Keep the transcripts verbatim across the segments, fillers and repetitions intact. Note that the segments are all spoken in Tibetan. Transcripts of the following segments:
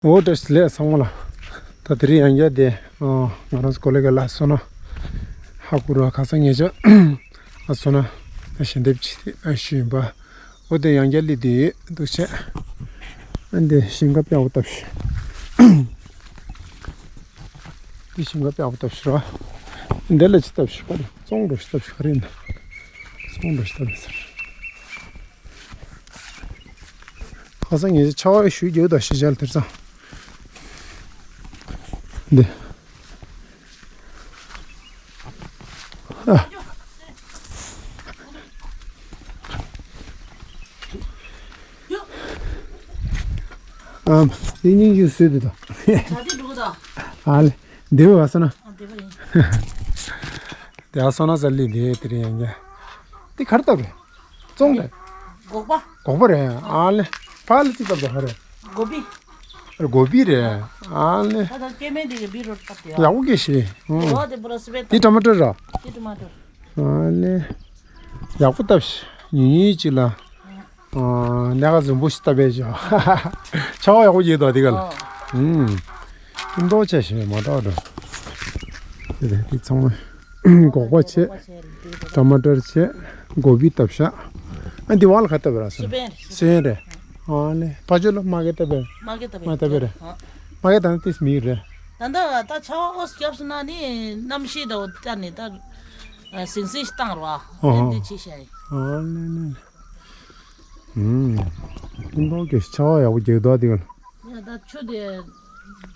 འོ་བཀྲ་ཤིས་བདེ་ལེགས་ཚང་མ་ལ། ད་དེ་རིང་ཡང་བསྐྱར་དེ་ང་རང་ཚོ་ཀོ་ལི་གྷལ་ལ་སོང་ན་ཧ་གོ་ར་ཁ་སང་ཉེ་ཆར་ཨ་སོང་ན་ཞལ་འདེབས་ཅིག་ཞུས་ཡིན་པ། འོ་དེ་ཡང་བསྐྱར་སླེབས་དེ་འདུག་བྱས། ཨ་འདི་ཞིང་ཁ་དཔེ་ཡག་པོ་བཏབ་ཤག་འདི་ཞིང་ཁ་དཔེ་ཡག་པོ་བཏབ་ཤག་ར། འདི་ལ་ཅི་བཏབ་ཤག་ག་རེ་བཙོང་འགྲོ་ཤག་བཏབ་ཤག་ག་རེ་ཡིན་ན། བཙོང་འགྲོ་ཤག་བཏབ་ཡིན་ཟེར། ཁ་སང་ངས་ཆར་པ་ཞུ་རྒྱུ་དང་ཤི་བྱ་ལ་དེར་ཙང་། འདི། ཨ། ཨམ། དེ་སྙིང་རྗེ་བཟོས་འདུག་ད། ད་དེ་འགྲོ་གི་ད། ཨ་ལེ། འདི་བ་སོང་ན། ཨ་འདི་བ་ཡིན། དེ་ཨ་སོང་ན་ས་ལི་དེ་དེ་རིང་ཡང་རྒྱ། དེ་གར་ལྟ་བས། བཙོང་རེད། སྒོག་པ། སྒོག་པ་རེད། ཨ་ལེ། ཕ་ལ་ཅི་ལྟ་བ་རེད། གོ་བི། གོ་བི་རེད། ཨ་ལེ། ད་ད་སྐྱེ་དམན་དེ་གི་བི་རོ་ལྟ་དེ་ཡག་པོ་སྐྱེ་ཤི། ཨོ། དེ་བོ་ར་སི་པེ་ལྟ། དེ་ཊ་མ་ཊར་ར། དེ་ཊ་མ་ཊར། ཨ་ལེ། ཡག་པོ་བཏབ་ཤི། ཉིན་ཉིན་གཅིག་ལ། ཨ། གནས་ཁ་འཛོམས་པོ་ཞིག་བཏབ་པས་ཤོག་ཆར་པ་ཡག་པོ་བྱེད་དོ་དེ་ག་ལ། ཨོ། ཨུམ། ཀུན་རྟོག་ཆེ་ཞེས་མ་གྲགས་འགྲོ། དེ་རེད་དེ་ཚང་མ། སྒོག་པ་བྱས། ཊ་མ་ཊར་བྱས། གོ་བི་བཏབ་ཤག་ཨ་འདི་བ་ལ་ག་བཏབ་པ་ར་སོ། སུ་པན་རེད། སུ་པན་རེད། ཨ་ལེ། ཕ་ཆོས་ལ་མ་གི་བཏབ་པས། མ་གི་བཏབ་པས། མ་བཏབ་པས་རེད། ཨ། མ་གི་ད་ནི་ཏིས་མི་རེད། ད་ལྟ་ད་ཆར་པ་སྐྱབས་སུ་ན་ནི་གནམ་གཤིས་ད་བལྟས་ནས་ད་ཟིང་ཟིང་ཞིག་བཏང་རོགས། ཨ་འདི་ཅི་བྱ་ཡིན། ཨ་ལེ་ལེ། ཨུམ། ཀུན་རྟོག་གི་ཆར་པ་ཡག་པོ་རྒྱག་འདུག་དེ་ག་ལ། ཡ་ད་ཆུ་དེ་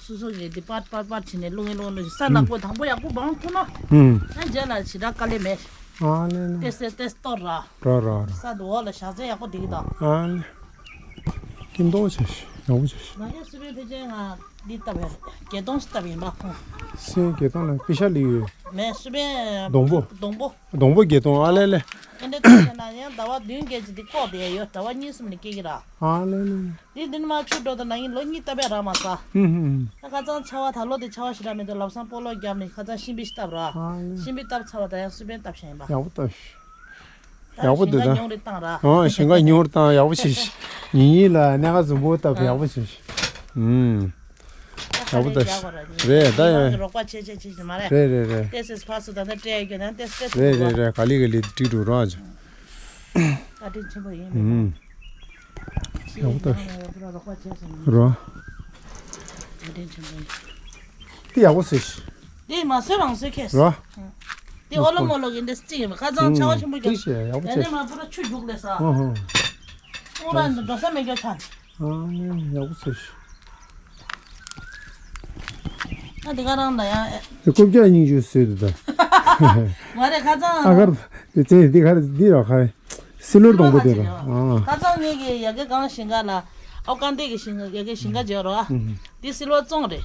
སོ་སོ་གི་དེ་པར་པར་པར་བྱས་ནས་རླུང་རླུང་རླུང་ས་ནག་པོ་དང་པོ་ཡག་པོ་སྦང་ཐུབ་ན། ཨུམ། ཨ་རྗེས་ལ་ཞེ་དྲག་དཀའ་ལས་མེད། ཨ་ལེ་ལེ། ཏེ་སེ་ཏེ་སྟོར་ར། ར་ར་ར། ས་དེ་འོག་ལ་བཞག་ཚད་ཡག་པོ་འདུག་ད། ཨ་ལེ། ཀུན་རྟོག་ཆེ་ཤི་ཡག་པོ་ཆེ་ཤི། ང་ཚོའི་སུ་པའི་ཕལ་ཆེར་ང་འདི་བཏབ་ཡ་རེད། བརྒྱད་སྟོང་ཞིག་བཏབ་ཡིན་པ་ཁོང་། སེ་བརྒྱད་སྟོང་ལ་པི་ཤ་ལི་ཡོད། མེད་སུ་པའི་སྡོང་པོ། སྡོང་པོ། སྡོང་པོ་བརྒྱད་སྟོང་ཨ་ལེ་ལེ། ཨེ་འདྲ་བཏབ་ན་ཡང་ཟླ་བ་བདུན་བརྒྱད་ཅིག་འདི་ལྐོག་བསྡད་ཡ་ཡོད། ཟླ་བ་གཉིས་གསུམ་ནས་སྐྱེ་གི་ར། ཨ་ལེ་ལེ། འདི་འདི་ནི་མ་ཆུ་འགྲོ་དང་ན་ཡིན་ལོ་གཉིས་བཏབ་ཡ་རག་མ་ས། ཧུམ་ཧུམ། ད་ཁ་སང་ཆར་པ་ད་ལོ་དེ་ཆར་པ་ཞེ་དྲག་མེད་དུས་ལམ་སང་སྤོ་ལོ་བརྒྱབ་ནས་ཁ་སང་ཤིང་བི་ཞིག་བཏབ་ར། ཨ་ལེ། ཤིང་བི་བཏབ་ཚར་བ་ད་ཡང་སུ་པན་བཏབ་བཞག་ཡིན་པ། ཡག་པོ་བཏབ་ཤི། ཡག་པོ་འདུག་ད། ཞིང་ཁ་ཉུང་རུ་བཏང་ར། ཨོ་ཞིང་ཁ་ཉུང་རུ་བཏང་ཡག་པོ་བྱས་ཤི། ཉིན་ཉིན་ལ་གནས་ཁ་འཛོམས་པོ་བཏབ་ཡག་པོ་བྱས་ཤི། ཨུམ། ཡག་པོ་བཏབ་ཤི། རེད་ད་ཡ། རོགས་པ་བྱེད་བྱེད་བྱེད་བྱེད་མ་རེད། རེད་རེད་རེད། ཏེ་སེ་ཕར་ཚུར་ད་ལྟ་སྤྲད་ཡོད་ན་ཏེ་སེ་སྤྲད་ཐུབ་རེད་རེད་རེད། ག་ལེ་ག་ལེ་འགྲིག་འགྲོ་རོགས་ཨ་ཅག་བཀའ་དྲིན་ཆེན་པོ་ཡིན། ཨུམ། ཡག་པོ་བཏབ་ཤི། རོགས་པ་བྱས་སོང་། རོ། བཀའ་དྲིན་ཆེན་པོ་ཡིན། དེ་ཡག་པོ་བཟོས་ཤི། དེ་མ་བཟོས་རང་བཟོས་ཁེས། རོ། དེ་ཨོ་ལོ་མོ་ལོ་གི་འདི་སྤྱི་ཡིན་པ་ཁ་ཚང་ཆར་པ་ཆེན་པོ་རྒྱག་དེ་ཡག་པོ་དེ་ནས་མ་པུ་ར་ཆུ་རྒྱུག་ལས་ས། ཧོ་ཧོ། ཨོ་ར་འདི་འགྲོ་ས་མེད་རྒྱུ་ཆ། ཨ་ནི་ཡག་པོ་བཟོས་ཤི། ཨ་དེ་ག་རང་ད་ཡང་ཨེ། དེ་རྐུབ་བཀྱག་སྙིང་རྗེ་བཟོས་འདུག་ད། མ་རེད་ཁ་ཚང་། ཨ་གར། དེ་ཚེ་འདི་ག་རེ་འདི་ར་ཁ་རེ། སི་ལོར་སྡོང་པོ་དེ་ར། ཨ། ཁ་ཚང་ངེད་ཀྱི་ཡ་གི་གང་ཞིང་ཁ་ལ། ཨོ་ཀང་ཏེ་གི་ཞིང་ཡ་གི་ཞིང་ཁ་བརྗོད་རོགས། ཨ། འདི་སི་ལོར་བཙོང་རེད།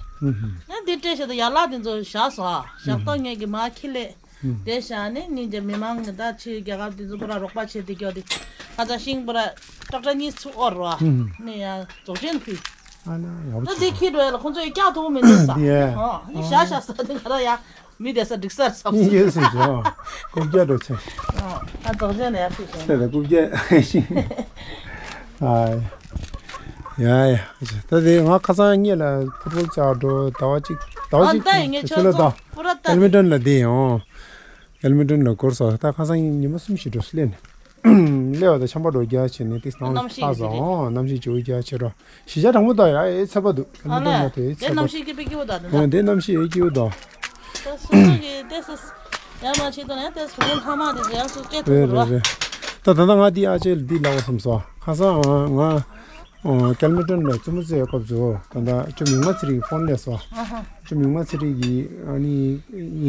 ཨ་འདི་སྤྲད་བྱས་ད་ཡར་ལ་དེ་ཚོ་བཞག་སོང་ཨ། ཞག་ཏོ་ངེད་ཀྱི་མ་ཁྱི་ལས། དེ་བཞག་ནས་ཉིན་གྱི་མི་མང་ངི་ད་ཕྱི་རྒྱ་གར་དེ་ཚོ་པུ་ར་རོགས་པ་བྱས་དེ་སྐྱོ་དེ། ཁ་ཚང་ཤིང་པུ་ར་ཏྲག་ཏྲ་གཉིས་ཚུགས་ཨོར་རོ། ནས་ཡ་རྫོགས་ཆེན་ཕུལ། ཨ་ན་ཡག་པོ་ད་བྱས། དེ་ཁྱི་འགྲོ་ཡ་ལ་ཁོང་ཚོ་ཡ་སྐྱག་ཐོག་མི་འདུག་ས། ཨ་ནི་བཞག་བཞག་ས་དེ་ག་ར་ཡ། མི་དེ་ས་འགྲིག་སར་ཚབ་སོང་། ཡོད་སྲིད་ཀྱང་རྐུབ་བཀྱག་འགྲོ་ཆེ། ཨ་རྫོགས་ཆེན་ནས་ཡར་ཕུད་སོང་། ད་ལྟ་རྐུབ་བཀྱག་ཤི། ཨ་ཡ་ཡ། ད་དེ་ང་ཁ་སང་ཉིན་ལ་ཕུ་ཊི་བོལ་རྩེ་འགྲོ་ཟླ་བ་གཅིག་ཟླ་བ་ཨ་གཅིག་ད་ཡིན་ངས་ཕྱི་ལོ་ཆོག་ད་ཚོགས་པུ་ར་ད་ཀེལ་མི་ཊོན་ལ་བསྡད་ཡོང་། ཀེལ་མི་ཊོན་ལ་འགོར་སོང་། ད་ཁ་སང་ཉི་མ་གསུམ་ཞིག་འགྲོ་སླེབས་ནས། སླེབས་པ་དང་ཆམ་པ་འགྲོ་རྒྱ་ཆེ་ནས་ཏིག་སྣང་གནམ་གཤིས་ལྷག་ཡིན་ཟ་འོང་། གནམ་གཤིས་ཇོ་བོ་རྒྱ་ཆེ་རོ། གཞིས་ཆགས་དྲང་པོ་དང་ཡ་ཨེ་ཚ་པ་འདུག་ཨ་ལས། དེ་གནམ་གཤིས་སྐྱིད་པོ་སྐྱིད་པོ་འདུག་ཨོ་དེ་གནམ་གཤིས་ཨེ་སྐྱིད་པོ་འདུག་ད་སོ་སོ་གི་ཏེ་སི་ཡ་མ་ཆེ་དོན་ཡ་ཏེ་སི་བུ་ལྷ་མ་དེ་ཚོ་ཡ་སུ་སྐྱེ་ཐུབ་རེད་རེད་རེད། ད་ད་ལྟ་ང་འདི་ཨ་ཅེ་འདི་ལབ་བསམ་སོང་། ཁ་སང་ང་ཨོ་ཀེལ་མི་ཊོན་ལ་རྩེད་མོ་རྩེ་ཡ་སྐབས་སུ་ད་ལྟ་ཅོ་མིག་དམར་ཚེ་རིང་གི་ཕོན་སླེབས་སོང་། ཨ་ཧ། ཅོ་མིག་དམར་ཚེ་རིང་གི་ཨ་ནི་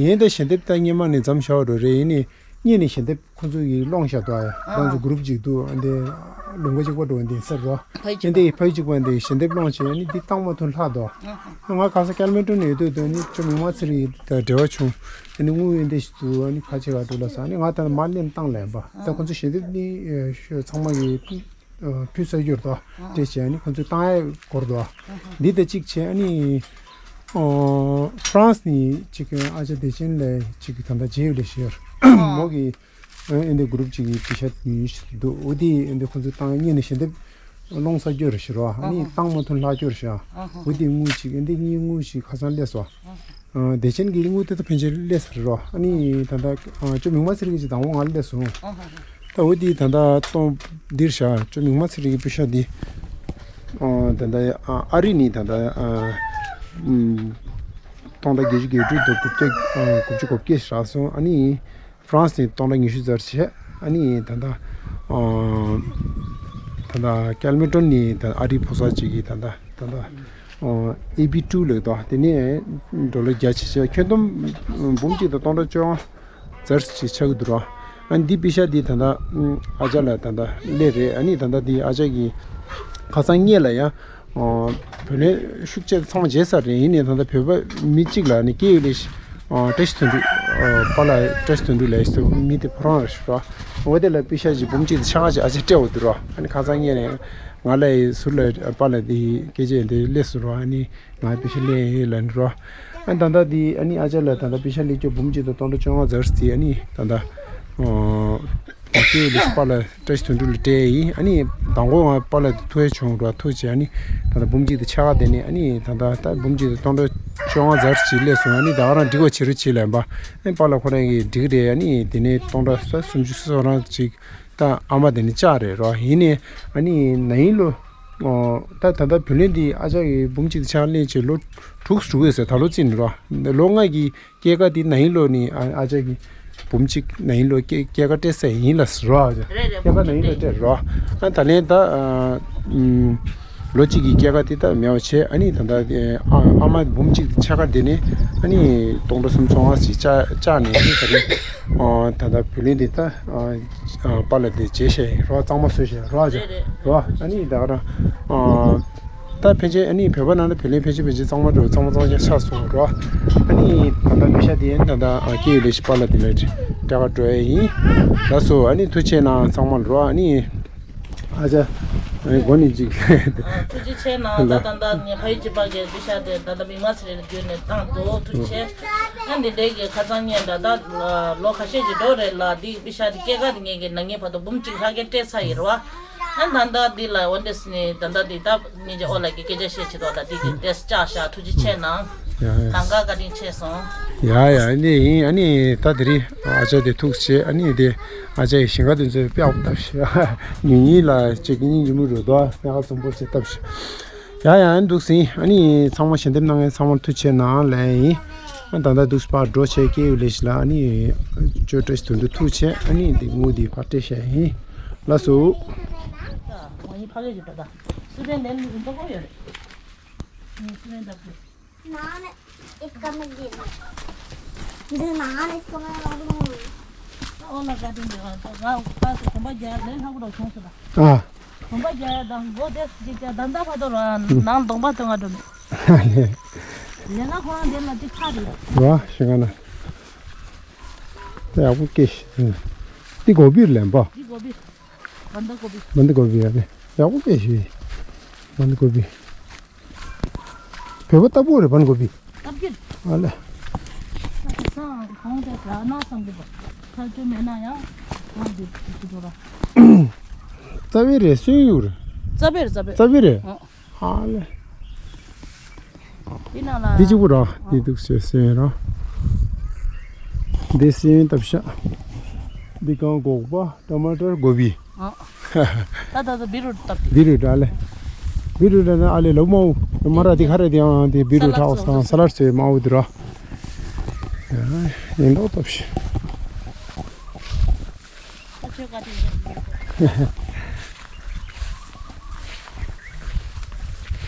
ངས་ད་ཞལ་འདེབས་ད་སྔོན་མ་ནས་མཚམས་བཞག་འགྲོ་རེད། ཡིན་ནའི་སྔོན་ནས་ཞལ་འདེབས། ཁོ་ཚོ་ཡིས་སློང་བཞག་འདུག་ཨ། ཨ། ཁོ་ཚོ་གུ་རུབ་ཅིག་འདུག་ཨ་འདི་ལུང་པ་གཅིག་པ་འགྲོ་འདི་ཟེར་རོ། ཕ་ཡུལ་གཅིག་པ། ཨ་འདི་ཕ་ཡུལ་གཅིག་པ་འདི་ཞལ་འདེབས་སློང་བྱས་ཨ་ནི་འདི་བཏང་མ་ཐུབ་ལྷག་འདུག་ཨ། ང་ཁ་སང་ཀེལ་མི་ཊོན་ནས་ཡོད་དུས་འདུག་ཨ་ནི་ཅོ་མིག་དམར་ཚེ་རིང་ཡིས་ད་འབྲེལ་བ་བྱུང་། ཨ་ནི་དངུལ་ཡོད་འདི་ཞིག་འདུག་ཨ་ནི་ཕ་ཆེ་ག་འགྲོ་ལ་ཟེར། ཨ་ནི་ང་ད་མར་ལེན་བཏང་ལབ་པ། ད་ཁོ་ཚོ་ཞལ་འདེབས་ནི་ཨ་ཚང་མ་གི་ཕུལ་ཚར་རྒྱུ་རེད་དོ། ཨ། དེ་བྱས་ཨ་ནི་ཁོ་ཚོས་བཏང་ཡ་སྐོར་དོ། ཨ། འདི་ད་གཅིག་བྱས་ཨ་ནི་ཨོ་ཧྥ་རན་སི་ནས་གཅིག་ཨ་ཅག་བདེ་ཆེན་ལ་གཅིག་ད་ལྟ་རྗེས་ལ་ཤེར། ཨ། མོ་གི་ ཨ་ཨེ་འདི་གུ་རུབ་ཅིག་གི་པེ་ཤ་ཉུང་ཉུང་ཞིག་འདུག་འོ་དེ་ཨེ་འདི་ཁོང་ཚོས་བཏང་གཉེར་ནས་ཞལ་འདེབས་སློང་ས་སྐྱོར་ཞིག་རོ། ཨ་ནི་ཨ་ཧ། བཏང་མ་ཐུབ་ལྷག་སྐྱོར་ཞིག་ཨ་ཧ། འོ་དེ་དངུལ་ཅིག་ཨེ་འདི་གཉིས་དངུལ་ཞིག་ཁ་སང་སླེབས་སོང་། ཨ་ཧ། ཨ་བདེ་ཆེན་གྱི་དངུལ་དེ་ད་ཕན་ཆད་སླེབས་ཚར་རོ། ཨ་ནི་ད་ལྟ་ཨ་ཅོ་མིག་དམར་ཚེ་རིང་གི་ཅིག་དང་པོ་ང་ལ་སླེབས་སོང་། ཨ་ཧ་ཧ། ད་འོ་དེ་ད་ལྟ་གཏོང་འདིར་བཞག་ཅོ་མིག་དམར་ཚེ་རིང་གི་པེ་ཤ་འདི། ཨ་ད་ལྟ་ཨ་ཨ་རི་ནས་ད་ལྟ་ཨ་ཨུམ་སྟོང་ཕྲག་བརྒྱད་ཅུ་གྱ་དྲུག་དང་དགུ་བརྒྱ་ཨ་དགུ་བཅུ་གོ་བརྒྱད་བཞག་སོང་། ཨ་ནི་ཧྥ་རན་སི་ནས་སྟོང་ཕྲག་ཉི་ཤུ་ཙམ་བྱས། ཨ་ནི་ད་ལྟ་ཨ་ད་ལྟ་ཀལ་མི་ཊོན་ནས་ད་ཨ་རིའི་ཕོ་གསར་ཅིག་གིས་ད་ལྟ་ད་ལྟ་ཨ་ཨེ་བི་ཊུ་ལབ་འདུག་དེ་ནས་ཌོ་ལར་བརྒྱ་ཆ་བྱས། ཁྱོན་བསྡོམས་འབུམ་གཅིག་དང་སྟོང་ཕྲག་བཅོ་ལྔ་ཙམ་ཞིག་ཆགས་ཀྱི་འདུག་ར། ཨ་ནི་འདི་པེ་ཤ་འདི་ད་ལྟ་ཨ་ཅག་ལ་ད་ལྟ་སླེབས་རེད། ཨ་ནི་ད་ལྟ་འདི་ཨ་ཅག་གིས་ཁ་སང་ངེད་ལ་ཡང་བུ་ལོན་ཤུགས་ཆེ་ཚང་མ་བརྗེད་ཚར་རེད། ཡིན་ནའི་ད་ལྟ་བོད་པ་མི་གཅིག་ལ་ནི་སྐྱེས་ཡོད་ལས་བཀྲ་ཤིས་དོན་གྲུབ་པཱ་ལགས། བཀྲ་ཤིས་དོན་གྲུབ་ལགས་སུ་མི་དེ་ཕོ་བྲང་ར་ཞིག་ར། འོ་དེ་ལ་པེ་ཤ་ཅིག་འབུམ་གཅིག་དང་ཕྱེད་ཀ་ཅིག་ཨ་ཅག་སྤྲད་འོ་དུ་ར། ཨ་ནི་ཁ་སང་ངེད་ནས་ང་ལ་ཡི་ཟུར་ལ་པཱ་ལགས་འདི་སྐད་ཆ་འདི་སླེབས་སོང་ར། ཨ་ནི། ང་པེ་ཤ་ལེན་ཡིན་ལབ་འགྲོ། ཨ་ད་ལྟ་འདི་ཨ་ནི་ཨ་ཅག་ལ་ད་ལྟ་པེ་ཤ་ལེན་རྒྱུ་འབུམ་གཅིག་དང་སྟོང་ཕྲག་བཅོ་ལྔ་ཙམ་ཟེར། ཨ་ནི་ད་ལྟ་ཨོ་ཨ་ཅེ་ལེ་ཤི་པཱ་ལགས་བཀྲ་ཤིས་དོན་གྲུབ་ལ་སྤྲད་ཡིན། ཨ་ནི་དང་པོ་ང་པཱ་ལགས་དེ་ཐུག་ཡས་བྱུང་འགྲོ། ཐུག་བྱས་ཨ་ནི་ད་ལྟ་འབུམ་གཅིག་དང་ཕྱེད་ཀ་དེ་ནས་ཨ་ནི་ད་ལྟ་ད་འབུམ་གཅིག་དང་སྟོང་ཕྲག་བཅོ་ལྔ་ཙམ་ཅིག་སླེབས་སོང་། ཨ་ནི་ད་ག་རང་འགྲིག་པ་བྱེད་རོགས་བྱེད་ལབ་པ། ཨ་ནི་པཱ་ལགས་ཁོ་རང་གིས་འགྲིག་རེད། ཨ་ནི་དེ་ནས་སྟོང་ཕྲག་ས་སུམ་ཅུ་སོ་རང་ཅིག་ད་ཨ་མ་དེ་ནི་ལྕགས་རེད་རོ། ཡིན་ནའི་ཨ་ནི་ན་ཧིང་ལོ། ཨོ། ད་ད་ལྟ་བུ་ལོན་འདི་ཨ་ཅག་གིས་འབུམ་གཅིག་དང་ཕྱེད་ཀ་ལེན་བྱས་ལོ་དྲུག་དྲུག་ཡོད་ཟེར། ད་ལོ་རྩིས་ནི་རོ། ལོ་ལྔ་གི་སྐྱེད་ཀ་འདི་ན་ཧིང་ལོ་ནི་ཨ་ཨ་ཅག་གིས་འབུམ་གཅིག་ན་ཧིང་ལོ་སྐྱེད་སྐྱེད་ཀ་སྤྲད་ས་ཡིན་ལ་ཟེར་རོ། ཨ་ཅག་རེད་རེད། སྐྱེད་ཀ་ན་ཧིང་ལོ་སྤྲད་རོ། ཨ་ད་ལན་ད་ཨ་ཨུམ། ལོ་གཅིག་གི་སྐྱེད་ཀ་དེ་ད་མེད་པ་བྱས། ཨ་ནི་ད་ལྟ་ཨ་ཨ་མ་འབུམ་གཅིག་ཕྱེད་ཀ་དེ་ནས་ཨ་ནི་སྟོང་ཕྲག་སུམ་ཅུ་སོ་ལྔ་ཞིག་བཅག་བཅག་ནས་ཨ་ནི་ད་ལྟ་ཨ་ད་ལྟ་བུ་ལོན་དེ་ད་ཨ་ཨ་པཱ་ལགས་དེ་བྱས་བཞག་རོ། གཙང་མ་བཟོས་བཞག་རོ། ཨ་ཅག་རོ། ཨ་ནི་ད་ག་རང་ཨ་ད་ཕལ་ཆེར་ཨ་ནི་བོད་པ་ནང་ལ་བུ་ལོན་ཕལ་ཆེར་ཕལ་ཆེར་གཙང་མ་འགྲོ། གཙང་མ་གཙང་རྐྱང་ཆགས་སོང་རོ། ཨ་ནི་ད་ལྟ་པེ་ཤ་དེ་ཨ་ནི་ད་ལྟ་ཨ་སྐྱེས་ཡོད་ལས་ཤིག་པཱ་ལགས་དེ་ལ་སྤྲད་ག་འགྲོ་ཡས་ཡིན། ལགས་སོ། ཨ་ནི་ཐུགས་རྗེ་གནང་ཚང་མ་ལ་རོ། ཨ་ནི། ཨ་ཅག་ཨ་ནི་མགོ་ནས་འཇིགས། ཨ་ཐུགས་རྗེ་ཆེ་གནང་། ད་ལ་ད་ལྟ་ངས་ཕ་ཡུལ་གྱི་པ་གའི་པེ་ཤ་དེ་ད་ལྟ་མིག་དམར་ཚེ་རིང་བརྒྱུད་ནས་བཏང་འདུག་ཐུགས་རྗེ་ཆེ། ཨ་འདི་འདྲའི་གི་ཁ་སང་ངས་ད་ལྟ་ལོ་ཁ་ཤས་ཀྱི་འགྲོ་རེད་ལ། འདི་པེ་ཤ་དེ་སྐྱེད་ཀ་དེ་ངས་གི་ན་ངས་བར་དུ་འབུམ་གཅིག་ལྷག་གི་སྤྲད་ཚར་ཡིན་རེད་བ། ཨ་ད་ལྟ་འདི་ལ་འོ་འདྲས་ནས་ད་ལྟ་འདི་ད་ངས་ཀྱི་ཨོ་ལ་གི་སྐད་ཆ་བཤད་བྱེད་དོ། ད་འདི་གི་ཏེས་བཅག་བཞག་ཐུགས་རྗེ་ཆེ་གནང་། ཡ་ཡ། གང་ག་བཀའ་དྲིན་ཆེ་སོང་། ཡ་ཡ། ཨ་ནི་ཡིན། ཨ་ནི་ད་དེ་རིང་ཨ་ཅག་དེ་ཐུགས་རྗེ་ཆེ། ཨ་ནི་དེ་ཨ་ཅག་གི་ཞིང་ཁ་དེ་ཚོའི་དཔེ་ཡག་པོ་བཏབ་ཤག་ཉིན་ཉིན་ལ་ཅིག་གི་སྙིང་རྗེ་མོ་རུ་དོ་སྨན་ཁང་འཛོམས་པོ་ཅིག་བཏབ་ཤག་ཡ་ཡ། ཨ་ནི་འདུག་སེ་ཨ་ནི་ཚང་མ་ཞལ་འདེབས་གནང་མཁན་ཚང་མར་ཐུགས་རྗེ་ཆེ་གནང་ལན་ཡིན། ཨ་ད་ལྟ་འདུག་སེ་ཕར་འགྲོ་བྱས་སྐྱེས་ཡོད་ལས་ཤིག་ལ། ཨ་ནི་ཅོ་བཀྲ་ཤིས་དོན་གྲུབ་ཐུགས་རྗེ་ཆེ། ཨ་ནི་འདི་དངུལ་འདི་ཕར་སྤྲད་བཞག་ཡིན། ལགས་སོ། ང་ཡི་ཕ་གི་ཡོད་པ་ད། སུ་རེད་ལན་མི་འདུག་གོ་ཡོད་རེད། ངས་སུ་རེད་འདུག་གོ། འདི་ནང་ནས་སྐོམ་ཡང་ལོག་འདུག་ཨོ་ལ་ག་དེ་འདི་ང་ང་ད་གོམ་པ་རྒྱག་ལས་སླ་པོ་རོ་བྱུང་སོང་ད། ཨ། གོམ་པ་རྒྱག་ཡ་དང་མགོ་དེ་ཅིག་ཅག་ད་ལྟ་བར་དུ་རོ་ནང་གདོང་པ་སྟོན་ག་འགྲོ་མེད། ལས་ང་ཁོ་རང་དེ་ལ་ཅིག་ཁ་རེད། རོ་ཞིག་ག་ན། ཡག་པོ་སྐྱེས་ཤིག་འདི་གོ་བི་ལེན་པ། འདི་གོ་བི། བན་དྷ་གོ་བི། བན་དྷ་གོ་བི་ཡ་རེད། ཡག་པོ་སྐྱེས་ཤིག་བན་དྷ་གོ་བི། བོད་པ་ལྟ་བུ་རེད་བན་དྷ་གོ་བི། ལྟ་བུ། ཨ་ལེ། ས་གང་དེ་ར་ན་བསམ་གི་པ། ཁ་ཆུ་མེད་ན་ཡང་གང་དེ་དེ་དེ་ར། རྩ་བའི་རེད་སོན་ཡུག་རེད། རྩ་བའི་རེད་རྩ་བའི། རྩ་བའི་རེད། ཨ་ལེ། འདི་ནང་ལ། འདི་གཅིག་པུ་ར། འདི་འདུག་སེ་སོན་ར། འདི་སོན་བཏབ་ཤག་འདི་གང་སྒོག་པ་ཊ་མ་ཊར་གོ་བི། ཨ། ད་ད་ད་བི་རུ་བཏབ་སྟེ། བི་རུ་ཊ་ལེ། བི་རུ་ཊ་ན་ཨ་ལེ་ལོ་མ་འོ། མ་ར་འདི་ཁ་རེ་འདི་ཡང་འདི་བི་རུ་ཊ་འོ་སང་ས་ལར་ཚོའི་མ་འོ་འདི་ར། ཡིན་མདོག་བཏབ་ཤག་ཁྱོད་ག་དུས་ཡོང་།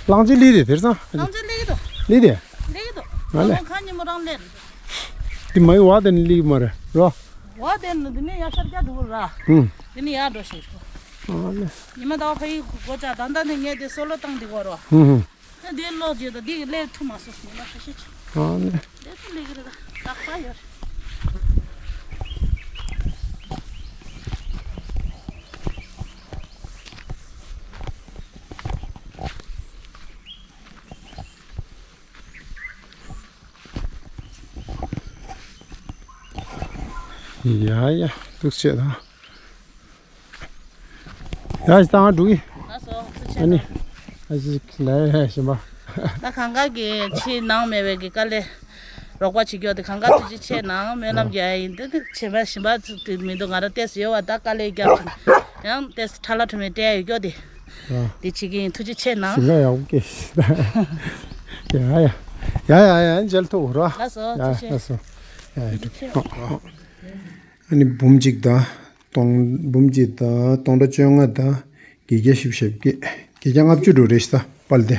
གླང་ཆེན་ལི་དེ་དེར་སང་། གླང་ཆེན་ལི་གི་འདུག་ལི་དེ། ལི་གི་འདུག་ང་ལེ། ཁ་ཉིན་མོ་རང་ལེན། དེ་མ་ཡི་བ་དེ་ནི་ལི་གི་མ་རེད་རོ། བ་དེ་ནི་དེ་ནི་ཡ་ཤར་རྒྱ་འདུག་ར། ཧུམ། དེ་ནི་ཡ་འགྲོ་ཤེས་རོ། ཨ་ལེ། ཉི་མ་ཟླ་བ་ཕ་ཡི་གོ་ཆ་ད་ལྟ་ནི་ངས་དེ་སོ་ལོ་བཏང་དེ་གོ་རོ། ཧུམ་ཧུམ། ཨ་འདི་ལོག་རྗེས་དང་འདི་གི་སླེབས་ཐུབ་མ་སོང་། ཉི་མ་ཁ་ཤས་ཆགས། ཨ་ནི། སླེབས་ཐུབ་ལེ་གི་རེད་ད། རྟག་པར་ཡོད་རེད། ཡ་ཡ། ད་ ཐུགས་ཆེ་དང་། ཡ་ཞིག་ཚང་མ་འགྲོ་གི། ལགས་སོ། ཐུགས་ཆེ་ཨ་ནི། ཨ་ཅིག་ལས་ཞིམ་པ། ད་གང་ག་གི་ཕྱི་ནང་མེད་པའི་གི་དཀའ་ལས་རོགས་པ་བྱེད་རྒྱུ་དེ་གང་ག་ཐུགས་རྗེ་ཆེ་གནང་། སྨོན་ལམ་རྒྱག་ཡ་ཡིན། དེ་དེ་བྱེད་པ་ཞིམ་པ་ཚུལ་དེ་མི་འདུག་ང་རང་ཏོག་ཙམ་ཡོད་པ་ད་དཀའ་ལས་རྒྱབ་ཡང་ཏོག་ཙམ་ཁྲ་ལ་ཁྲོ་མེད་སྤྲད་ཡ་ཡོད་རྒྱུ་དེ། དེ་བྱེད་ཀྱི་ཡིན། ཐུགས་རྗེ་ཆེ་གནང་། ཞིམ་པ་ཡག་པོ་སྐྱེས་ཤིག་ཡ་ཡ། ཡ་ཡ་ཡ། མཇལ་ཐུབ་རོགས། ལགས་སོ། ཡ་ཐུགས་ཆེ། ལགས་སོ། ཡ་ཡ། ཐུགས་རྗེ་ཆེ། ཨ་ནི་འབུམ་གཅིག་དང་སྟོང་། འབུམ་གཅིག་དང་སྟོང་ཕྲག་བཅོ་ལྔ་དང་བརྒྱད་བརྒྱ་བཞི་བཅུ་ཞེ་བརྒྱད། བརྒྱད་བརྒྱ་ལྔ་བཅུ་འགྲོ་རེད་ཤག་པ་ལ་དེ།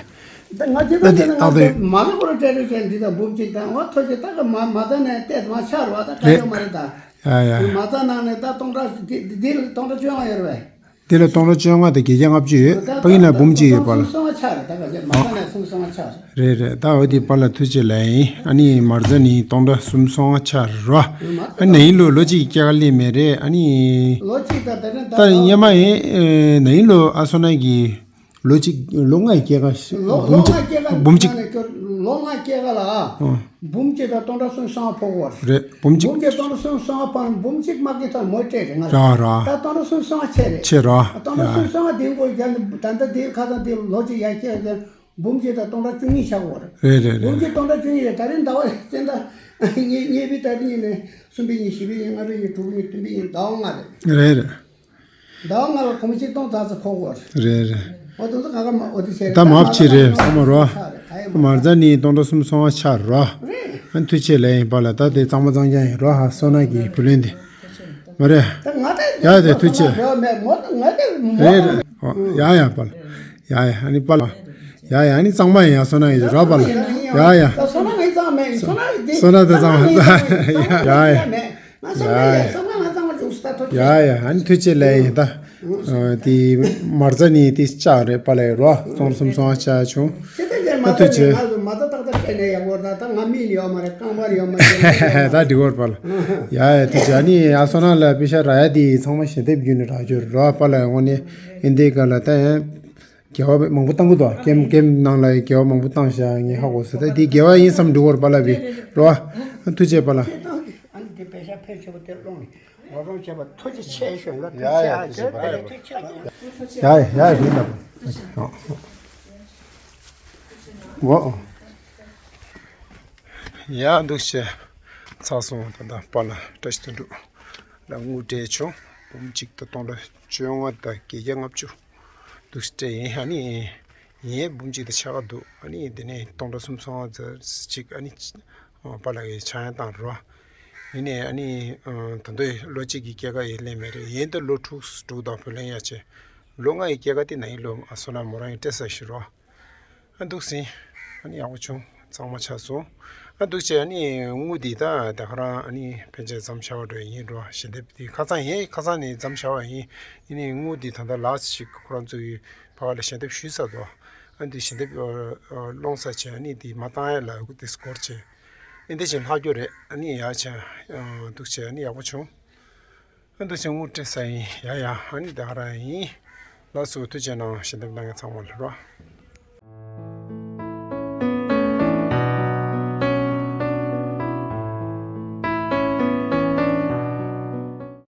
ད་ང་ཚོས་ད་ད་དེ་དེ་ང་ད་ཚོ་དེ་མ་ལ་ཁོ་ར་སྤྲད་རེས་བྱས་འདི་དང་འབུམ་གཅིག་དང་ང་ཐོ་ཆེ་ད་ག་མ་མ་ད་ནས་བལྟས་མ་ཆག་རོགས། ད་ག་རེད། ཡོད་མ་རེད་ད། ཡ་ཡ། མ་ད་ནང་ནས་ད་སྟོང་ཕྲག་འདི་འདི་ལ་སྟོང་ཕྲག་བཅོ་ལྔ་ཡོད་རེད་པས། དེ་ལ་སྟོང་ཕྲག་བཅོ་ལྔ་དང་བརྒྱད་བརྒྱ་ལྔ་བཅུ་ཡོད། ད་ཕ་གི་ན་འབུམ་གཅིག་ཡོད་པ་ལ། སུམ་སྟོང་ལྔ་ཆག་རེད། ད་ག་ཚོད་མ་ད་ནས་སུམ་སྟོང་ལྔ་ཆག་རེད། རེད་རེད། ད་འོ་དེ་པ་ལ་ཐུགས་རྗེ་ལེགས་ཡིན། ཨ་ནི་མ་རྩ་ནི་སྟོང་ཕྲག་སུམ་སྟོང་ལྔ་ཆག་རོ། ཨ་ནི་ཡིན་ལོ་ལོ་གཅིག་སྐྱེས་ཀ་སླེབས་མེད་རེད། ཨ་ནི་ལོ་གཅིག་ད་ད་ད་ད་ད་སྔོན་མ་ཡིན། ཨེ་ན་ཡིན་ལོ་ཨ་སོ་ན་གི་ལོ་གཅིག་ལོ་ལྔ་ཡི་སྐྱེས་ཀ་ལོ་ལོ་འབུམ་ལྔ་གཅིག་སྐྱེས་ཀ་འབུམ་གཅིག་ད་ནས་ཁྱོད་ལོ་ལྔ་སྐྱེས་ཀ་ལ་ཨ། འབུམ་གཅིག་དང་སྟོང་ཕྲག་སུམ་སྟོང་ལྔ་ཕོག་གོ་རེད། འབུམ་གཅིག་འབུམ་གཅིག་སྟོང་ཕྲག་སུམ་སྟོང་ལྔ་ཕོག་འབུམ་གཅིག་མ་གི་ཐོག་མོ་སྤྲད་རེད་ང་ར་ར། ད་སྟོང་ཕྲག་སུམ་སྟོང་ལྔ་ཆེ་རེད། ཆེ་ར། ད་སྟོང་ཕྲག་ཡ། སུམ་སྟོང་ལྔ་དེ་མགོ་རྒྱ་ད་ལྟ་དེ་ཁ་སང་དེ་ལོ་གཅིག་ཡར་སྐྱེས་ཀ་འབུམ་གཅིག་དང་སྟོང་ཕྲག་བཅུ་གཉིས་ཆགས་གོ་རེད། རེད་རེད་རེད། འབུམ་གཅིག་སྟོང་ཕྲག་བཅུ་གཉིས་རེད། ད་རིང་ཟླ་བ་བཙན་ད་གཉིས་གཉིས་པའི་ད་རིང་ནས་གསུམ་པའི་ཉིན་བཞི་པའི་ཉིན་ལྔ་པའི་ཉིན་དྲུག་པའི་ཉིན་བདུན་པའི་ཉིན་ཟླ་བ་ལྔ་རེད། རེད་རེད། ཟླ་བ་ལྔ་ལ་གོང་ཆེ་སྟོང་ཙག་ཙིག་ཕོག་གོ་རེད། རེད་རེད། འོ་དེ་ཚོ་ག་ག་མ་འོ་དེ་བྱས་རེད། ད་མ་བྱེད་རེད་ཚང་མ་རོ། མ་རྩ་ནི་སྟོང་ཕྲག་སུམ་སྟོང་ལྔ་ཆགས་རོ། རེད། ཨ་ཐུགས་རྗེ་ལེགས་ཡིན་པ་ལ། ད་དེ་གཙང་མ་གཙང་རྐྱང་ཡིན་རོ། ཧ་སོ་ན་གི་བུ་ལོན་དེ། མ་རེད། ད་ང་ད་ཡ་དེ་ཐུགས་རྗེ་ལེགས་མེད་ངོ་ང་དེ་མོ་རེད་རེད། ཨོ་ཡ་ཡ་པ་ལ། ཡ་ཡ་ཨ་ནི་པ་ལ། ཡ་ཡ་ཨ་ནི་གཙང་མ་ཡིན་ཡ་སོ་ན་ཡིན་རོ་པ་ལ། ཡ་ཡ། ད་སོ་ན་ངའི་གཙང་མ་ཡིན་སོ་ན་དེ་སོ་ན་དེ་གཙང་མ་ཡ་ཡ། ང་སོ་ན་ཡ་ཡ། སོ་ན་ང་གཙང་མ་བྱུང་ས་ཐོ་ཡ་ཡ་ཨ་ནི་ཐུགས་རྗེ་ལེགས་ཡིན་ད། ཨ་དེ་མ་རྩ་ནི་དེ་ལྕགས་རེད་པ་ལ་རོ། སྟོང་སུམ་སོང་ལྕགས་བྱུང་། ཨ་ཐུགས་རྗེ་ཆེ། ང་ཚོ་མ་ད་ཏག་ཏག་སྤྲད་ནས་ཡག་པོ་ད་ད་ང་མིན་ཡོད་མ་རེད། རྐང་པ་ཡོད་མ་རེད། ད་འགྲིག་གོ་པ་ལ། ཡ་ཡ་ཐུགས་རྗེ་ཆེ། ཨ་ནི་ཨ་སོ་ན་ལ་པེ་ཤ་ར་ཡ་དེ་ཚང་མ་ཞལ་འདེབས་བརྒྱུད་ནས་རག་རྒྱུ་རོ་པ་ལ། འོ་ནི་ཨིན་དེ་ག་ལ་ད་ཡང་དགེ་བ་མང་པོ་བཏང་གི་འདུག་ཀེམ་ཀེམ་ནང་ལ་དགེ་བ་མང་པོ་བཏང་ཤག་ངས་ཧ་གོ་སོང་། ད་དེ་དགེ་བ་ཡིན་བསམ་འགྲིག་གོ་པ་ལ་བི་རོ། ཨ་ཐུགས་རྗེ་ཆེ་པ་ལ། ཨ་ནི་དེ་པེ་ཤ་ཕལ་ཆེ་བ་དེ་སློང་ནས། ངོ་སྤྲོད་བྱས་པ་ཐུགས་རྗེ་ཆེ་ཞུ་ཡ། ཡ་ཡ་ཐུགས་རྗེ་ཆེ་པ་ལ། ཡ་ཡ་ཡ་རེད་ལ། འོ། ཡ་འདུག་བྱས། ཚར་སོང་། ད་ལྟ་པ་ལ་བཀྲ་ཤིས་དོན་གྲུབ་ལ་དངུལ་སྤྲད་བྱུང་། འབུམ་གཅིག་དང་སྟོང་ཕྲག་བཅོ་ལྔ་དང་བརྒྱད་བརྒྱ་ལྔ་བཅུ་འདུག་སྤྲད་ཡིན། ཨ་ནི་ཡིན་འབུམ་གཅིག་དང་ཕྱེད་ཀ་འདུག་ཨ་ནི་དེ་ནས་སྟོང་ཕྲག་སུམ་སྟོང་ཙམ་ཅིག་ཨ་ནི་པ་ལགས་ཀྱིས་ཆག་ཡང་བཏང་རོ། ཡིན་ནའི་ཨ་ནི་ཨ་ད་དུང་ལོ་གཅིག་གི་སྐྱེད་ཀ་ཡིས་ལེན་མེད་རེད། ཡིན་ད་ལོ་དྲུག་དྲུག་དང་བུ་ལོན་ཡ་ཆེ། ལོ་ལྔ་ཡི་སྐྱེད་ཀ་དེ་ན་ཡིན་ལོ་ཨ་སོ་ན་མོ་རང་ཡིན་སྤྲད་ས་ཞིག་རོ། ཨ་འདུག་སེ། ཨ་ནི་ཡག་པོ་བྱུང་། གཙང་མ་ཆགས་སོང་། ཨ་འདུག་བྱས་ཨ་ནི་དངུལ་འདི་ད་ད་ག་རང་ཨ་ནི་ཕན་ཆད་མཚམས་བཞག་པ་འགྲོ་ཡིན་རོ། ཞལ་འདེབས་འདི་ཁ་སང་ཡིན། ཁ་སང་ནས་མཚམས་བཞག་པ་ཡིན། ཡིན་ནའི་དངུལ་འདི་ད་ལྟ་ལག་ཅིག་ཁོ་རང་ཚོ་ཡི་ཕ་ག་ལ་ཞལ་འདེབས་ཞུས་ཚར་འདུག་ཨ་འདི་ཞལ་འདེབས་ཨ་ཨ་སློང་ས་བྱས་ཨ་ནི་འདི་མ་བཏང་ཡ་ལ་འདི་སྐོར་བྱས། ཨ་འདི་བྱས་ལྷག་རྒྱུ་རེད། ཨ་ནི་ཡག་བྱས་ཨ་འདུག་བྱས་ཨ་ནི་ཡག་པོ་བྱུང་། ཨ་འདུག་བྱས་དངུལ་སྤྲད་ས་ཡིན། ཡ་ཡ་ཨ་ནི་ད་ག་རང་ཡིན། ལགས་སོ། ཐུགས་རྗེ་གནང་། ཞལ་འདེབས་གནང་མཁན་ཚང་མ་ལ་རོ།